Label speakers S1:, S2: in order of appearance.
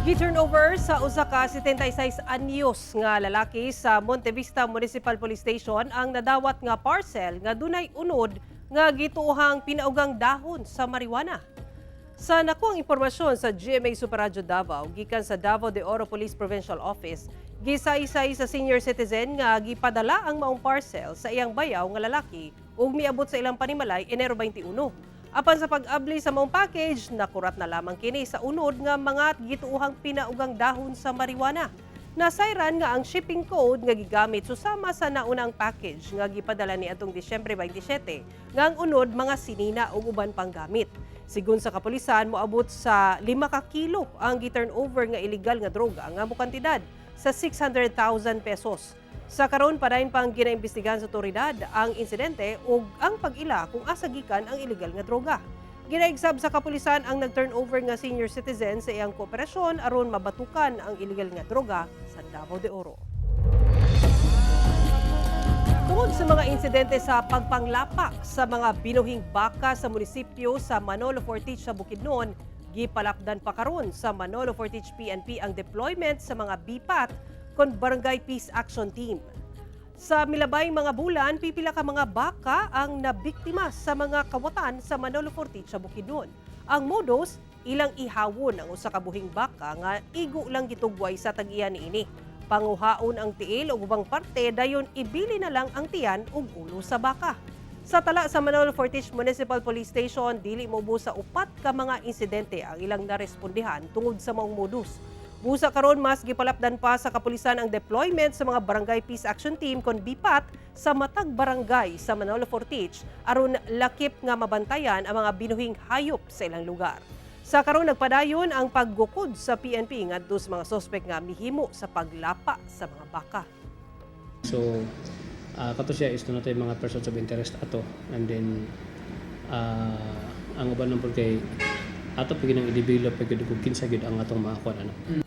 S1: Gi-turn over sa usa ka 76 anyos nga lalaki sa Montevista Municipal Police Station ang nadawat nga parcel nga dunay unod nga gituohang pinaugang dahon sa marijuana. Sa nakuang impormasyon sa GMA Super Radyo Davao gikan sa Davao de Oro Police Provincial Office, gisaysay sa senior citizen nga gipadala ang maong parcel sa iyang bayaw nga lalaki ug miabot sa ilang panimalay Enero 21. Apan sa pag-abli sa maong package, nakurat na lamang kini sa unod nga mga gituohang pinaugang dahon sa marijuana. Nasayran nga ang shipping code nga gigamit susama sa naunang package nga gipadala ni atong Disyembre 27 nga ang unod mga sinina ug uban pang gamit. Sigon sa kapulisan, moabot sa 5 ka kilo ang gi-turnover nga illegal nga droga nga mokantidad sa 600,000 pesos. Sa karon, padayon pang ginaimbestigahan sa otoridad ang insidente ug ang pag-ila kung asa gikan ang illegal nga droga. Ginaig sab sa kapulisan ang nag-turnover nga senior citizen sa iyang kooperasyon aron mabatukan ang illegal nga droga sa Davao de Oro. Tungod sa mga insidente sa pagpanglapa sa mga binuhing baka sa munisipyo sa Manolo Fortich sa Bukidnon, gipalapdan pa karon sa Manolo Fortich PNP ang deployment sa mga BPAT kon Barangay Peace Action Team. Sa milabay mga bulan, pipila ka mga baka ang nabiktima sa mga kawatan sa Manolo Fortich sa Bukidnon. Ang modus, ilang ihawon ang usa ka buhing baka nga igo lang gitugway sa tag-iya niini. Panguhaon ang tiil ug ubang parte, dayon ibili na lang ang tiyan ug ulo sa baka. Sa tala sa Manolo Fortich Municipal Police Station, dili moubos sa upat ka mga insidente ang ilang narespondihan tungod sa maong modus. Busa karon, mas gipalapdan pa sa kapulisan ang deployment sa mga Barangay Peace Action Team kon BPAT sa matag barangay sa Manolo Fortich aron lakip nga mabantayan ang mga binuhing hayop sa ilang lugar. Sa karon, nagpadayon ang paggukod sa PNP ngadto sa mga sospek nga mihimo sa paglapa sa mga baka.
S2: So, kato siya is naa tay mga persons of interest ato and then ang uban lang pud kay ato pa ginang i-develop pa gyud kung kinsa gyud ang atong makakuan ana.